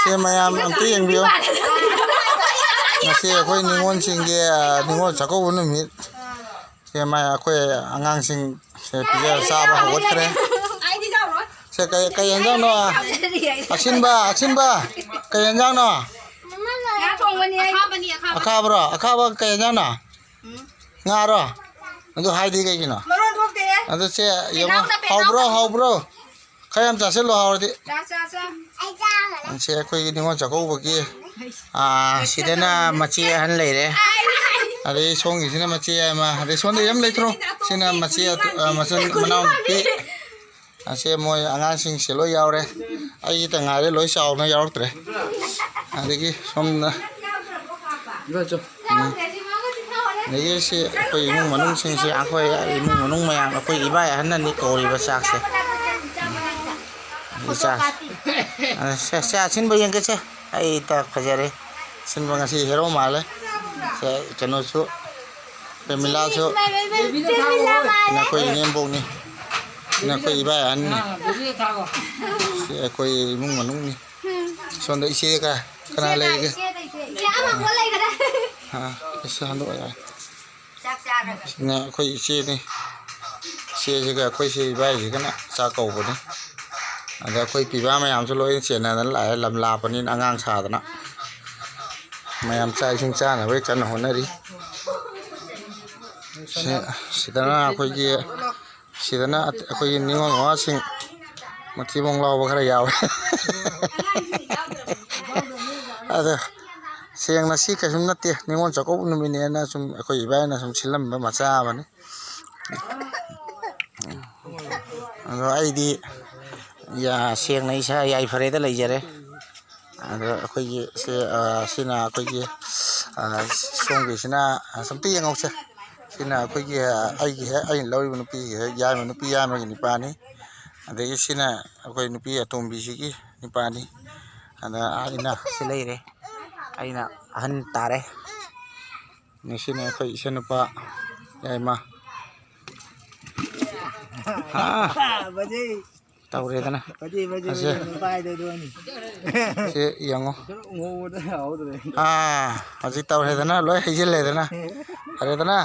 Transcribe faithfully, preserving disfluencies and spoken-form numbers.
ꯁꯦ ꯃꯌꯥꯝ ꯑꯝꯇ ꯌꯦꯡꯕꯤꯌꯨ꯫ ꯉꯁꯤ ꯑꯩꯈꯣꯏ ꯅꯤꯉꯣꯜꯁꯤꯡꯒꯤ, ꯑ, ꯅꯤꯉꯣꯜ ꯆꯥꯛꯀꯧꯕ ꯅꯨꯃꯤꯠ꯫ ꯁꯦ ꯃꯥ ꯑꯩꯈꯣꯏ ꯑꯉꯥꯡꯁꯤꯡ ꯁꯦ ꯄꯤꯖ ꯆꯥꯕ ꯍꯧꯒꯠꯈ꯭ꯔꯦ꯫ ꯁꯦ ꯀꯩ, ꯀꯩ ꯌꯦꯟꯖꯥꯡꯅꯣ? ꯑꯁꯤꯟꯕ, ꯑꯁꯤꯟꯕ꯫ ꯀꯩ ꯌꯦꯟꯖꯥꯡꯅꯣ? ꯑꯈꯥꯕꯔꯣ? ꯑꯈꯥꯕ ꯀꯩ ꯌꯦꯟꯖꯥꯡꯅꯣ? ꯉꯥꯔꯣ? ꯑꯗꯨ ꯍꯥꯏꯗꯤ ꯀꯩꯒꯤꯅꯣ? ꯑꯗꯨ ꯁꯦ ꯌꯦꯡꯉꯣ꯫ ꯍꯥꯎꯕ꯭ꯔꯣ? ꯍꯥꯎꯕ꯭ꯔꯣ? ꯈꯔ ꯌꯥꯝ ꯆꯥꯁꯤꯜꯂꯣ ꯍꯥꯎꯔꯗꯤ꯫ ꯆꯥ, ꯆꯥ, ꯆꯥ꯫ ꯁꯦ ꯑꯩꯈꯣꯏꯒꯤ ꯅꯤꯉꯣꯜ ꯆꯥꯛꯀꯧꯕꯒꯤ, ꯑꯥ, ꯁꯤꯗꯅ ꯃꯆꯦ ꯑꯍꯟ ꯂꯩꯔꯦ꯫ ꯑꯗꯩ ꯁꯣꯝꯒꯤꯁꯤꯅ ꯃꯆꯦ ꯑꯃ, ꯑꯗꯩ ꯁꯣꯝꯗ ꯌꯥꯝ ꯂꯩꯇ꯭ꯔꯣ? ꯁꯤꯅ ꯃꯆꯦ ꯑꯇꯣ-, ꯑ, ꯃꯆꯟ ꯃꯅꯥꯎꯅꯨꯄꯤ꯫ ꯑꯁꯦ ꯃꯣꯏ ꯑꯉꯥꯡꯁꯤꯡꯁꯦ ꯂꯣꯏ ꯌꯥꯎꯔꯦ꯫ ꯑꯩꯒꯤꯇ ꯉꯥꯏꯔꯦ, ꯂꯣꯏ ꯆꯥꯎꯅ ꯌꯥꯎꯔꯛꯇ꯭ꯔꯦ꯫ ꯑꯗꯒꯤ ꯁꯣꯝꯗ, ꯎꯝ꯫ ꯑꯗꯒꯤ ꯁꯤ ꯑꯩꯈꯣꯏ ꯏꯃꯨꯡ ꯃꯅꯨꯡꯁꯤꯡꯁꯦ, ꯑꯩꯈꯣꯏ ꯏꯃꯨꯡ ꯃꯅꯨꯡ ꯃꯌꯥꯝ, ꯑꯩꯈꯣꯏ ꯏꯕꯥꯏ ꯑꯍꯟꯅꯅꯤ ꯀꯧꯔꯤꯕ ꯆꯥꯛꯁꯦ꯫ ꯎꯝ꯫ ꯆꯥꯛ-, ꯑ, ꯁꯦ, ꯁꯦ, ꯑꯁꯤꯟꯕ ꯌꯦꯡꯒꯦꯁꯦ꯫ ꯑꯩ ꯇ ꯐꯖꯔꯦ꯫ ꯑꯁꯤꯟꯕ ꯉꯁꯤ ꯍꯦꯔꯣ ꯃꯥꯜꯂꯦ꯫ ꯁꯦ, ꯀꯩꯅꯣꯁꯨ, ꯄ꯭ꯔꯦꯃꯤꯂꯥꯁꯨ꯫ ꯅꯈꯣꯏ ꯏꯅꯦꯝꯕꯣꯛꯅꯤ꯫ ꯅꯈꯣꯏ ꯏꯕꯥꯏ ꯑꯍꯟꯅꯤ꯫ ꯁꯤ ꯑꯩꯈꯣꯏ ꯏꯃꯨꯡ ꯃꯅꯨꯡꯅꯤ꯫ ꯁꯣꯝꯗ ꯏꯆꯦꯒ ꯀꯅꯥ ꯂꯩꯒꯦ? ꯏꯆꯦ ꯑꯃ ꯂꯩꯈꯔꯦ꯫ ꯑꯥ, ꯏꯆꯦ ꯍꯟꯗꯣꯛꯑꯣ ꯌꯥꯔꯦ꯫ ꯁꯤꯅ ꯑꯩꯈꯣꯏ ꯏꯆꯦꯅꯤ꯫ ꯏꯆꯦꯁꯤꯒ ꯑꯩꯈꯣꯏ ꯏꯆꯦ ꯏꯕꯥꯏꯁꯤꯒꯅ ꯆꯥꯛ ꯀꯧꯕꯅꯤ꯫ ꯑꯗ ꯑꯩꯈꯣꯏ ꯄꯤꯕꯥ ꯃꯌꯥꯝꯁꯨ ꯂꯣꯏꯅ ꯆꯦꯟꯅꯗꯅ ꯂꯥꯛꯑꯦ, ꯂꯝ ꯂꯥꯞꯄꯅꯤꯅ ꯑꯉꯥꯡ ꯁꯥꯗꯅ꯫ ꯃꯌꯥꯝ ꯆꯥꯛ ꯏꯁꯤꯡ ꯆꯥꯅꯕꯒꯤ ꯀꯟꯅ ꯍꯣꯠꯅꯔꯤ꯫ ꯁꯤ-, ꯁꯤꯗꯅ ꯑꯩꯈꯣꯏꯒꯤ, ꯁꯤꯗꯅ ꯑꯩꯈꯣꯏꯒꯤ ꯅꯤꯉꯣꯜ ꯃꯃꯥꯁꯤꯡ ꯃꯊꯤꯕꯣꯡ ꯂꯥꯎꯕ ꯈꯔ ꯌꯥꯎꯋꯦ꯫ ꯑꯗꯣ ꯁꯦꯡꯅ ꯁꯤ ꯀꯩꯁꯨꯝ ꯅꯠꯇꯦ, ꯅꯤꯉꯣꯜ ꯆꯥꯛꯀꯧꯕ ꯅꯨꯃꯤꯠꯅꯦꯅ ꯁꯨꯝ ꯑꯩꯈꯣꯏ ꯏꯕꯥꯏꯅ ꯁꯨꯝ ꯁꯤꯜꯂꯝꯕ ꯃꯆꯥ ꯑꯃꯅꯤ꯫ ꯑꯗꯣ ꯑꯩꯗꯤ ꯌꯥ-, ꯁꯦꯡꯅ ꯏꯁꯥ ꯌꯥꯏꯐꯔꯦꯗ ꯂꯩꯖꯔꯦ꯫ ꯑꯗꯣ ꯑꯩꯈꯣꯏꯒꯤ ꯁꯦ, ꯑ, ꯁꯤꯅ ꯑꯩꯈꯣꯏꯒꯤ, ꯑ, ꯁꯣꯝꯒꯤꯁꯤꯅ, ꯑ, ꯑꯝꯇ ꯌꯦꯡꯍꯧꯁꯦ꯫ ꯁꯤꯅ ꯑꯩꯈꯣꯏꯒꯤ, ꯑ, ꯑꯩꯒꯤ ꯍꯦꯛ, ꯑꯩꯅ ꯂꯧꯔꯤꯕ ꯅꯨꯄꯤꯒꯤ ꯍꯦꯛ ꯌꯥꯏꯃ, ꯅꯨꯄꯤ ꯌꯥꯏꯃꯒꯤ ꯅꯨꯄꯥꯅꯤ꯫ ꯑꯗꯒꯤ ꯁꯤꯅ ꯑꯩꯈꯣꯏ ꯅꯨꯄꯤ ꯑꯇꯣꯝꯕꯤꯁꯤꯒꯤ ꯅꯨꯄꯥꯅꯤ꯫ ꯑꯗ ꯑꯩꯅ ꯁꯤ ꯂꯩꯔꯦ꯫ ꯑꯩꯅ ꯑꯍꯟ ꯇꯥꯔꯦ꯫ ꯁꯤꯅ ꯑꯩꯈꯣꯏ ꯏꯆꯟꯅꯨꯄꯥ ꯌꯥꯏꯃ꯫ ꯍꯥ? ꯇꯧꯔꯦꯗꯅ꯫ ꯑꯁꯦ꯫ ꯁꯤ ꯌꯦꯡꯉꯣ꯫ ꯑꯥ, ꯍꯧꯖꯤꯛ ꯇꯧꯔꯦꯗꯅ, ꯂꯣꯏ ꯍꯩꯖꯤꯜꯂꯦꯗꯅ꯫ ꯐꯔꯦꯗꯅ꯫